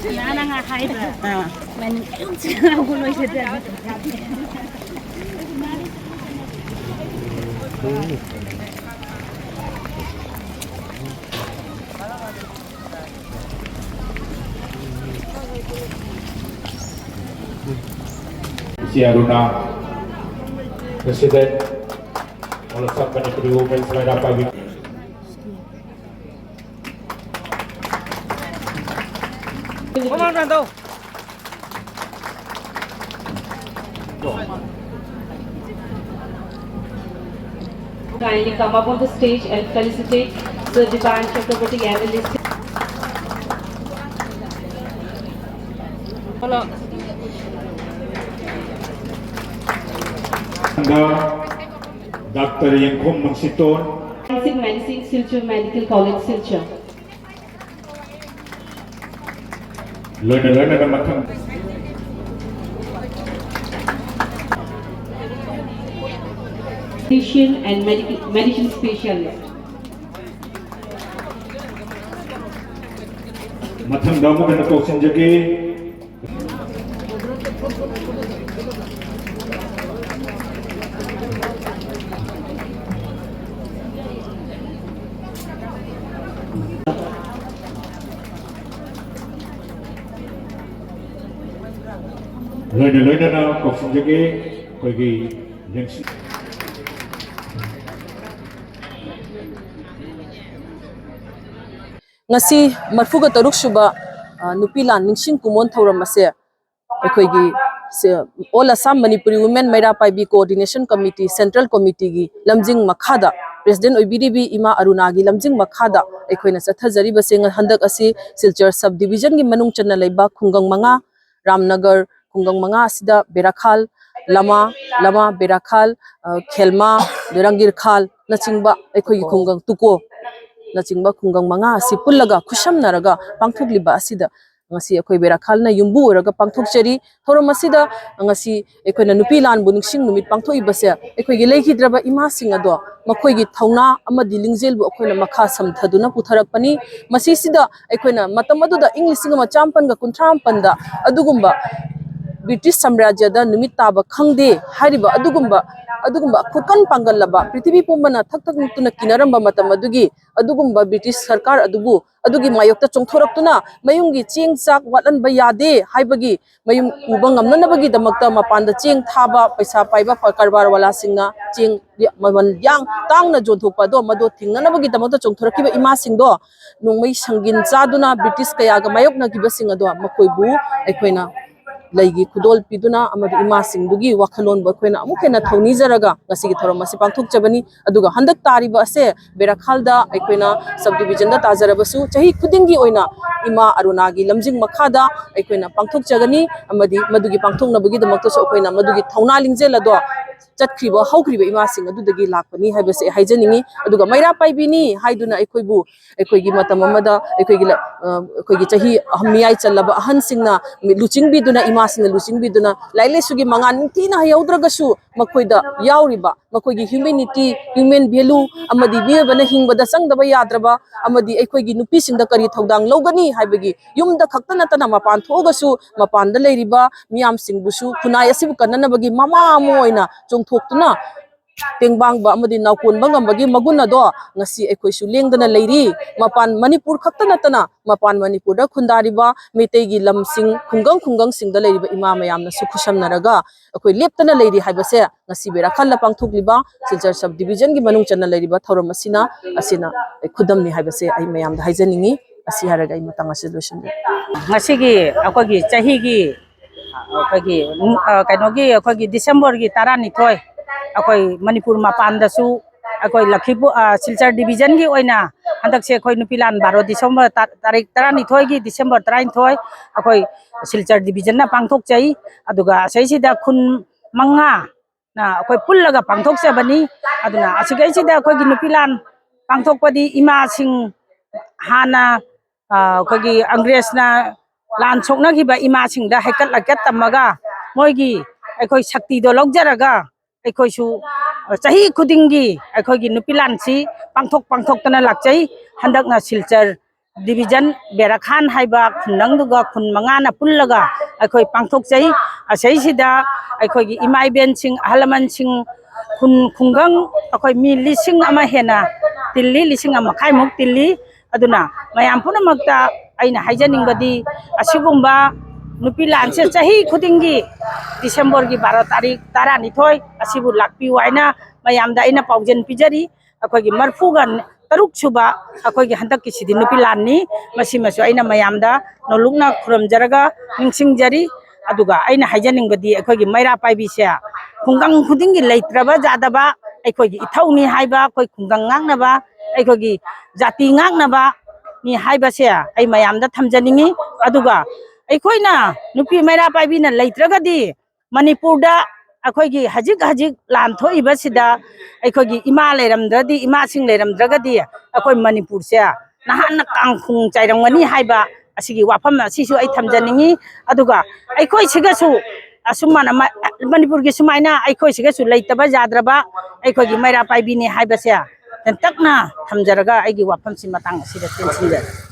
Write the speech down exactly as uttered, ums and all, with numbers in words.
ꯅꯍꯥꯟ ꯅꯪ ꯍꯥꯏꯕ꯫ ꯑꯥ꯫ ꯃꯅꯤ-, ꯂꯣꯏꯁꯤꯜꯂꯦ꯫ ꯏꯆꯦ ꯑꯔꯨꯅꯥ, President, All Assam Manipuri Women's ꯃꯩꯔꯥ ꯄꯥꯏꯕꯤ꯫ ꯃꯃꯥꯡꯗ ꯍꯟꯗꯧ꯫ Kindly come up on the stage and felicitate Sir Dipan Chakraborty, M L A. Hello. Doctor Yengkhom Mangsiton. Forensic Medicine, Silchar Medical College, Silchar. ꯂꯣꯏꯅ ꯂꯣꯏꯅꯅ ꯃꯊꯪ꯫ Physician and medical, medicine specialist. ꯃꯊꯪꯗ ꯑꯃꯨꯛ ꯍꯟꯅ ꯀꯧꯁꯤꯟꯖꯒꯦ꯫ ꯂꯣꯏꯅ ꯂꯣꯏꯅꯅ ꯀꯧꯁꯤꯟꯖꯒꯦ ꯑꯩꯈꯣꯏꯒꯤ ꯂꯦꯡꯁꯤ-꯫ ꯉꯁꯤ ꯃꯔꯤꯐꯨꯒ ꯇꯔꯨꯛ ꯁꯨꯕ, ꯑ, ꯅꯨꯄꯤ ꯂꯥꯟ ꯅꯤꯡꯁꯤꯡ ꯀꯨꯝꯑꯣꯟ ꯊꯧꯔꯝ ꯑꯁꯦ ꯑꯩꯈꯣꯏꯒꯤ ꯁꯦ-, All Assam Manipuri Women ꯃꯩꯔꯥ ꯄꯥꯏꯕꯤ Coordination Committee, Central Committeeꯒꯤ ꯂꯝꯖꯤꯡ ꯃꯈꯥꯗ ꯄ꯭ꯔꯦꯁꯤꯗꯦꯟ ꯑꯣꯏꯕꯤꯔꯤꯕꯤ ꯏꯃꯥ ꯑꯔꯨꯅꯥꯒꯤ ꯂꯝꯖꯤꯡ ꯃꯈꯥꯗ ꯑꯩꯈꯣꯏꯅ ꯆꯠꯊꯖꯔꯤꯕꯁꯦ ꯍꯟꯗꯛ ꯑꯁꯤ ꯁꯤꯜꯆꯔ ꯁꯕ ꯗꯤꯕꯤꯖꯟꯒꯤ ꯃꯅꯨꯡ ꯆꯟꯅ ꯂꯩꯕ ꯈꯨꯡꯒꯪ ꯃꯉꯥ, ꯔꯥꯝꯅꯒꯔ ꯈꯨꯡꯒꯪ ꯃꯉꯥ ꯑꯁꯤꯗ ꯕꯦꯔꯥꯈꯥꯜ, ꯂꯃꯥ, ꯂꯃꯥ, ꯕꯦꯔꯥꯈꯥꯜ, ꯑ, ꯈꯦꯜꯃꯥ, ꯔꯪꯒꯤꯔꯈꯥꯜꯅꯆꯤꯡꯕ ꯑꯩꯈꯣꯏꯒꯤ ꯈꯨꯡꯒꯪ ꯇꯨꯀꯣ ꯅꯆꯤꯡꯕ ꯈꯨꯡꯒꯪ ꯃꯉꯥ ꯑꯁꯤ ꯄꯨꯜꯂꯒ ꯈꯨꯠꯁꯝꯅꯔꯒ ꯄꯥꯡꯊꯣꯛꯂꯤꯕ ꯑꯁꯤꯗ ꯉꯁꯤ ꯑꯩꯈꯣꯏ ꯕꯦꯔꯥꯈꯥꯜꯅ ꯌꯨꯝꯕꯨ ꯑꯣꯏꯔꯒ ꯄꯥꯡꯊꯣꯛꯆꯔꯤ꯫ ꯊꯧꯔꯝ ꯑꯁꯤꯗ ꯉꯁꯤ ꯑꯩꯈꯣꯏꯅ ꯅꯨꯄꯤ ꯂꯥꯟꯕꯨ ꯅꯤꯡꯁꯤꯡ ꯅꯨꯃꯤꯠ ꯄꯥꯡꯊꯣꯛꯏꯕꯁꯦ ꯑꯩꯈꯣꯏꯒꯤ ꯂꯩꯈꯤꯗ꯭ꯔꯕ ꯏꯃꯥꯁꯤꯡ ꯑꯗꯣ ꯃꯈꯣꯏꯒꯤ ꯊꯧꯅꯥ ꯑꯃꯗꯤ ꯂꯤꯡꯖꯦꯜꯕꯨ ꯑꯩꯈꯣꯏꯅ ꯃꯈꯥ ꯁꯝꯊꯗꯨꯅ ꯄꯨꯊꯔꯛꯄꯅꯤ꯫ ꯃꯁꯤꯁꯤꯗ ꯑꯩꯈꯣꯏꯅ ꯃꯇꯝ ꯑꯗꯨꯗ ꯏꯪ ꯂꯤꯁꯤꯡ ꯑꯃ ꯆꯥꯃꯥꯄꯟꯒ ꯀꯨꯟꯊ꯭ꯔꯥ ꯃꯥꯄꯟꯗ ꯑꯗꯨꯒꯨꯝꯕ ꯕ꯭ꯔꯤꯇꯤꯁ ꯁꯥꯝꯔꯥꯖ꯭ꯌꯗ ꯅꯨꯃꯤꯠ ꯇꯥꯕ ꯈꯪꯗꯦ ꯍꯥꯏꯔꯤꯕ ꯑꯗꯨꯒꯨꯝꯕ, ꯑꯗꯨꯒꯨꯝꯕ ꯈꯨꯀꯟ ꯄꯥꯡꯒꯜꯂꯕ, ꯄ꯭ꯔꯤꯊꯤꯕꯤ ꯄꯨꯝꯕꯅ ꯊꯛ ꯊꯛ ꯅꯤꯛꯇꯨꯅ ꯀꯤꯅꯔꯝꯕ ꯃꯇꯝ ꯑꯗꯨꯒꯤ ꯑꯗꯨꯒꯨꯝꯕ ꯕ꯭ꯔꯤꯇꯤꯁ ꯁꯔꯀꯥꯔ ꯑꯗꯨꯕꯨ ꯑꯗꯨꯒꯤ ꯃꯥꯌꯣꯛꯇ ꯆꯣꯡꯊꯣꯔꯛꯇꯨꯅ ꯃꯌꯨꯝꯒꯤ ꯆꯦꯡ ꯆꯥꯛ ꯋꯥꯠꯍꯟꯕ ꯌꯥꯗꯦ ꯍꯥꯏꯕꯒꯤ ꯃꯌꯨꯝ ꯄꯨꯕ ꯉꯝꯅꯅꯕꯒꯤꯗꯃꯛꯇ ꯃꯄꯥꯟꯗ ꯆꯦꯡ ꯊꯥꯕ ꯄꯩꯁꯥ ꯄꯥꯏꯕ ꯀꯔꯕꯥꯔ ꯋꯥꯂꯥꯁꯤꯡꯅ ꯆꯦꯡ ꯃꯃꯜ ꯌꯥꯡ ꯇꯥꯡꯅ ꯌꯣꯟꯊꯣꯛꯄ ꯑꯗꯣ ꯃꯗꯣ ꯊꯤꯡꯅꯅꯕꯒꯤꯗꯃꯛꯇ ꯆꯣꯡꯊꯣꯔꯛꯈꯤꯕ ꯏꯃꯥꯁꯤꯡꯗꯣ ꯅꯣꯡꯃꯩ ꯁꯪꯒꯤꯟ ꯆꯥꯗꯨꯅ ꯕ꯭ꯔꯤꯇꯤꯁ ꯀꯌꯥꯒ ꯃꯥꯌꯣꯛꯅꯈꯤꯕꯁꯤꯡ ꯑꯗꯣ ꯃꯈꯣꯏꯕꯨ ꯑꯩꯈꯣꯏꯅ ꯂꯩꯒꯤ ꯈꯨꯗꯣꯜ ꯄꯤꯗꯨꯅ ꯑꯃꯗꯤ ꯏꯃꯥꯁꯤꯡꯗꯨꯒꯤ ꯋꯥꯈꯜꯂꯣꯟꯕꯨ ꯑꯩꯈꯣꯏꯅ ꯑꯃꯨꯛ ꯍꯦꯟꯅ ꯊꯧꯅꯤꯖꯔꯒ ꯉꯁꯤꯒꯤ ꯊꯧꯔꯝ ꯑꯁꯤ ꯄꯥꯡꯊꯣꯛꯆꯕꯅꯤ꯫ ꯑꯗꯨꯒ ꯍꯟꯗꯛ ꯇꯥꯔꯤꯕ ꯑꯁꯦ ꯕꯦꯔꯥꯈꯥꯜꯗ ꯑꯩꯈꯣꯏꯅ ꯁꯕ ꯗꯤꯕꯤꯖꯟꯗ ꯇꯥꯖꯔꯕꯁꯨ ꯆꯍꯤ ꯈꯨꯗꯤꯡꯒꯤ ꯑꯣꯏꯅ ꯏꯃꯥ ꯑꯔꯨꯅꯥꯒꯤ ꯂꯝꯖꯤꯡ ꯃꯈꯥꯗ ꯑꯩꯈꯣꯏꯅ ꯄꯥꯡꯊꯣꯛꯆꯒꯅꯤ꯫ ꯑꯃꯗꯤ ꯃꯗꯨꯒꯤ ꯄꯥꯡꯊꯣꯛꯅꯕꯒꯤꯗꯃꯛꯇꯁꯨ ꯑꯩꯈꯣꯏꯅ ꯃꯗꯨꯒꯤ ꯊꯧꯅꯥ ꯂꯤꯡꯖꯦꯜ ꯑꯗꯣ ꯆꯠꯈ꯭ꯔꯤꯕ ꯍꯧꯈ꯭ꯔꯤꯕ ꯏꯃꯥꯁꯤꯡ ꯑꯗꯨꯗꯒꯤ ꯂꯥꯛꯄꯅꯤ ꯍꯥꯏꯕꯁꯦ ꯑꯩ ꯍꯥꯏꯖꯅꯤꯡꯉꯤ꯫ ꯑꯗꯨꯒ ꯃꯩꯔꯥ ꯄꯥꯏꯕꯤꯅꯤ ꯍꯥꯏꯗꯨꯅ ꯑꯩꯈꯣꯏꯕꯨ ꯑꯩꯈꯣꯏꯒꯤ ꯃꯇꯝ ꯑꯃꯗ ꯑꯩꯈꯣꯏꯒꯤ ꯂ-, ꯑ, ꯑꯩꯈꯣꯏꯒꯤ ꯆꯍꯤ ꯑꯍ-, ꯃꯤꯌꯥꯏ ꯆꯜꯂꯕ ꯑꯍꯟꯁꯤꯡꯅ ꯃꯤ-, ꯂꯨꯆꯤꯡꯕꯤꯗꯨꯅ, ꯏꯃꯥꯁꯤꯡꯅ ꯂꯨꯆꯤꯡꯕꯤꯗꯨꯅ ꯂꯥꯏꯔꯤꯛ ꯂꯥꯏꯁꯨꯒꯤ ꯃꯉꯥꯜ ꯅꯤꯡꯊꯤꯅ ꯍꯩꯍꯧꯗ꯭ꯔꯒꯁꯨ ꯃꯈꯣꯏꯗ ꯌꯥꯎꯔꯤꯕ ꯃꯈꯣꯏꯒꯤ humanity, human value ꯑꯃꯗꯤ ꯃꯤꯑꯣꯏꯕꯅ ꯍꯤꯡꯕꯗ ꯆꯪꯗꯕ ꯌꯥꯗ꯭ꯔꯕ ꯑꯃꯗꯤ ꯑꯩꯈꯣꯏꯒꯤ ꯅꯨꯄꯤꯁꯤꯡꯗ ꯀꯔꯤ ꯊꯧꯗꯥꯡ ꯂꯧꯒꯅꯤ ꯍꯥꯏꯕꯒꯤ ꯌꯨꯝꯗ ꯈꯛꯇ ꯅꯠꯇꯅ ꯃꯄꯥꯟ ꯊꯣꯛꯑꯒꯁꯨ ꯃꯄꯥꯟꯗ ꯂꯩꯔꯤꯕ ꯃꯤꯌꯥꯝꯁꯤꯡꯕꯨꯁꯨ ꯈꯨꯟꯅꯥꯏ ꯑꯁꯤꯕꯨ ꯀꯟꯅꯅꯕꯒꯤ ꯃꯃꯥ ꯑꯃ ꯑꯣꯏꯅ ꯆꯣꯡꯊꯣꯛꯇꯨꯅ ꯇꯦꯡꯕꯥꯡꯕ ꯑꯃꯗꯤ ꯅꯥꯎꯀꯣꯟꯕ ꯉꯝꯕꯒꯤ ꯃꯒꯨꯟ ꯑꯗꯣ ꯉꯁꯤ ꯑꯩꯈꯣꯏꯁꯨ ꯂꯦꯡꯗꯅ ꯂꯩꯔꯤ꯫ ꯃꯄꯥꯟ ꯃꯅꯤꯄꯨꯔ ꯈꯛꯇ ꯅꯠꯇꯅ ꯃꯄꯥꯟ ꯃꯅꯤꯄꯨꯔꯗ ꯈꯨꯟꯗꯥꯔꯤꯕ ꯃꯩꯇꯩꯒꯤ ꯂꯝꯁꯤꯡ, ꯈꯨꯡꯒꯪ ꯈꯨꯡꯒꯪꯁꯤꯡꯗ ꯂꯩꯔꯤꯕ ꯏꯃꯥ ꯃꯌꯥꯝꯅꯁꯨ ꯈꯨꯠꯁꯝꯅꯔꯒ ꯑꯩꯈꯣꯏ ꯂꯦꯞꯇꯅ ꯂꯩꯔꯤ ꯍꯥꯏꯕꯁꯦ ꯉꯁꯤ ꯕꯦꯔꯥꯈꯥꯜꯗ ꯄꯥꯡꯊꯣꯛꯂꯤꯕ ꯁꯤꯜꯆꯔ ꯁꯕ ꯗꯤꯕꯤꯖꯟꯒꯤ ꯃꯅꯨꯡ ꯆꯟꯅ ꯂꯩꯔꯤꯕ ꯊꯧꯔꯝ ꯑꯁꯤꯅ, ꯑꯁꯤꯅ ꯑꯩ ꯈꯨꯗꯝꯅꯤ ꯍꯥꯏꯕꯁꯦ ꯑꯩ ꯃꯌꯥꯝꯗ ꯍꯥꯏꯖꯅꯤꯡꯉꯤ꯫ ꯑꯁꯤ ꯍꯥꯏꯔꯒ ꯑꯩ ꯃꯇꯥꯡ ꯑꯁꯤꯗ ꯂꯣꯏꯁꯤꯟꯖꯔꯦ꯫ ꯉꯁꯤꯒꯤ ꯑꯩꯈꯣꯏꯒꯤ ꯆꯍꯤꯒꯤ ꯑꯩꯈꯣꯏꯒꯤ, ꯎꯝ, ꯑ, ꯀꯩꯅꯣꯒꯤ ꯑꯩꯈꯣꯏꯒꯤ ꯗꯤꯁꯦꯝꯕꯔꯒꯤ ꯇꯔꯥꯅꯤꯊꯣꯏ ꯑꯩꯈꯣꯏ ꯃꯅꯤꯄꯨꯔ ꯃꯄꯥꯟꯗꯁꯨ ꯑꯩꯈꯣꯏ ꯂꯛꯈꯤꯄꯨꯔ, ꯑ, ꯁꯤꯜꯆꯔ division ꯒꯤ ꯑꯣꯏꯅ ꯍꯟꯗꯛꯁꯦ ꯑꯩꯈꯣꯏ ꯅꯨꯄꯤ ꯂꯥꯟ ꯕꯥꯔꯣ December ꯇꯥ-, ꯇꯥꯔꯤꯛ ꯇꯔꯥꯅꯤꯊꯣꯏꯒꯤ, December ꯇꯔꯥꯅꯤꯊꯣꯏ, ꯑꯩꯈꯣꯏ ꯁꯤꯜꯆꯔ division ꯅ ꯄꯥꯡꯊꯣꯛꯆꯩ꯫ ꯑꯗꯨꯒ ꯑꯁꯤꯁꯤꯗ ꯈꯨꯟ ꯃꯉꯥ ꯅ ꯑꯩꯈꯣꯏ ꯄꯨꯜꯂꯒ ꯄꯥꯡꯊꯣꯛꯆꯕꯅꯤ꯫ ꯑꯗꯨꯅ ꯑꯁꯤꯒꯩꯁꯤꯗ ꯑꯩꯈꯣꯏꯒꯤ ꯅꯨꯄꯤ ꯂꯥꯟ ꯄꯥꯡꯊꯣꯛꯄꯗꯤ ꯏꯃꯥꯁꯤꯡ ꯍꯥꯟꯅ, ꯑ, ꯑꯩꯈꯣꯏꯒꯤ ꯑꯪꯒ꯭ꯔꯦꯖꯅ ꯂꯥꯟ ꯁꯣꯛꯅꯈꯤꯕ ꯏꯃꯥꯁꯤꯡꯗ ꯍꯩꯀꯠ ꯂꯩꯀꯠ ꯇꯝꯃꯒ ꯃꯣꯏꯒꯤ ꯑꯩꯈꯣꯏ ꯁꯛꯇꯤꯗꯣ ꯂꯧꯖꯔꯒ ꯑꯩꯈꯣꯏꯁꯨ ꯆꯍꯤ ꯈꯨꯗꯤꯡꯒꯤ ꯑꯩꯈꯣꯏꯒꯤ ꯅꯨꯄꯤ ꯂꯥꯟꯁꯤ ꯄꯥꯡꯊꯣꯛ ꯄꯥꯡꯊꯣꯛꯇꯅ ꯂꯥꯛꯆꯩ꯫ ꯍꯟꯗꯛꯅ ꯁꯤꯜꯆꯔ division ꯕꯦꯔꯥꯈꯥꯟ ꯍꯥꯏꯕ ꯈꯨꯟꯅꯪꯗꯨꯒ ꯈꯨꯟ ꯃꯉꯥꯅ ꯄꯨꯜꯂꯒ ꯑꯩꯈꯣꯏ ꯄꯥꯡꯊꯣꯛꯆꯩ꯫ ꯑꯁꯤꯁꯤꯗ ꯑꯩꯈꯣꯏꯒꯤ ꯏꯃꯥ ꯏꯕꯦꯟꯁꯤꯡ, ꯑꯍꯜ ꯂꯃꯟꯁꯤꯡ, ꯈꯨꯟ ꯈꯨꯡꯒꯪ ꯑꯩꯈꯣꯏ ꯃꯤ ꯂꯤꯁꯤꯡ ꯑꯃ ꯍꯦꯟꯅ ꯇꯤꯜꯂꯤ, ꯂꯤꯁꯤꯡ ꯑꯃ ꯃꯈꯥꯏꯃꯨꯛ ꯇꯤꯜꯂꯤ꯫ ꯑꯗꯨꯅ ꯃꯌꯥꯝ ꯄꯨꯝꯅꯃꯛꯇ ꯑꯩꯅ ꯍꯥꯏꯖꯅꯤꯡꯕꯗꯤ ꯑꯁꯤꯒꯨꯝꯕ ꯅꯨꯄꯤ ꯂꯥꯟꯁꯦ ꯆꯍꯤ ꯈꯨꯗꯤꯡꯒꯤ December ꯒꯤ ꯕꯥꯔꯣ ꯇꯥꯔꯤꯛ ꯇꯔꯥꯅꯤꯊꯣꯏ ꯑꯁꯤꯕꯨ ꯂꯥꯛꯄꯤꯌꯨ ꯍꯥꯏꯅ ꯃꯌꯥꯝꯗ ꯑꯩꯅ ꯄꯥꯎꯖꯦꯜ ꯄꯤꯖꯔꯤ꯫ ꯑꯩꯈꯣꯏꯒꯤ ꯃꯔꯤꯐꯨꯒ ꯇꯔꯨꯛ ꯁꯨꯕ ꯑꯩꯈꯣꯏꯒꯤ ꯍꯟꯗꯛꯀꯤꯁꯤꯗꯤ ꯅꯨꯄꯤ ꯂꯥꯟꯅꯤ꯫ ꯃꯁꯤꯃꯁꯨ ꯑꯩꯅ ꯃꯌꯥꯝꯗ ꯅꯣꯜꯂꯨꯛꯅ ꯈꯨꯔꯨꯝꯖꯔꯒ ꯅꯤꯡꯁꯤꯡꯖꯔꯤ꯫ ꯑꯗꯨꯒ ꯑꯩꯅ ꯍꯥꯏꯖꯅꯤꯡꯕꯗꯤ ꯑꯩꯈꯣꯏꯒꯤ ꯃꯩꯔꯥ ꯄꯥꯏꯕꯤꯁꯦ ꯈꯨꯡꯒꯪ ꯈꯨꯗꯤꯡꯒꯤ ꯂꯩꯇ꯭ꯔꯕ ꯌꯥꯗꯕ ꯑꯩꯈꯣꯏꯒꯤ ꯏꯊꯧꯅꯤ ꯍꯥꯏꯕ, ꯑꯩꯈꯣꯏ ꯈꯨꯡꯒꯪ ꯉꯥꯛꯅꯕ, ꯑꯩꯈꯣꯏꯒꯤ ꯖꯥꯇꯤ ꯉꯥꯛꯅꯕꯅꯤ ꯍꯥꯏꯕꯁꯦ ꯑꯩ ꯃꯌꯥꯝꯗ ꯊꯝꯖꯅꯤꯡꯉꯤ꯫ ꯑꯗꯨꯒ ꯑꯩꯈꯣꯏꯅ ꯅꯨꯄꯤ ꯃꯩꯔꯥ ꯄꯥꯏꯕꯤꯅ ꯂꯩꯇ꯭ꯔꯒꯗꯤ ꯃꯅꯤꯄꯨꯔꯗ ꯑꯩꯈꯣꯏꯒꯤ ꯍꯧꯖꯤꯛ ꯍꯧꯖꯤꯛ ꯂꯥꯟ ꯊꯣꯛꯏꯕꯁꯤꯗ ꯑꯩꯈꯣꯏꯒꯤ ꯏꯃꯥ ꯂꯩꯔꯝꯗ꯭ꯔꯗꯤ, ꯏꯃꯥꯁꯤꯡ ꯂꯩꯔꯝꯗ꯭ꯔꯒꯗꯤ ꯑꯩꯈꯣꯏ ꯃꯅꯤꯄꯨꯔꯁꯦ ꯅꯍꯥꯟꯅ ꯀꯥꯡꯈꯣꯡ ꯆꯥꯏꯔꯝꯒꯅꯤ ꯍꯥꯏꯕ ꯑꯁꯤꯒꯤ ꯋꯥꯐꯝ ꯑꯁꯤꯁꯨ ꯑꯩ ꯊꯝꯖꯅꯤꯡꯉꯤ꯫ ꯑꯗꯨꯒ ꯑꯩꯈꯣꯏꯁꯤꯒꯁꯨ ꯑꯁꯨꯝꯅ ꯃ-, ꯃꯅꯤꯄꯨꯔꯒꯤ ꯁꯨꯃꯥꯏꯅ ꯑꯩꯈꯣꯏꯁꯤꯒꯁꯨ ꯂꯩꯇꯕ ꯌꯥꯗ꯭ꯔꯕ ꯑꯩꯈꯣꯏꯒꯤ ꯃꯩꯔꯥ ꯄꯥꯏꯕꯤꯅꯤ ꯍꯥꯏꯕꯁꯦ ꯇꯦꯟꯇꯛꯅ ꯊꯝꯖꯔꯒ ꯑꯩꯒꯤ ꯋꯥꯐꯝꯁꯤ ꯃꯇꯥꯡ ꯑꯁꯤꯗ ꯇꯦꯟꯁꯤꯟꯖꯔꯦ꯫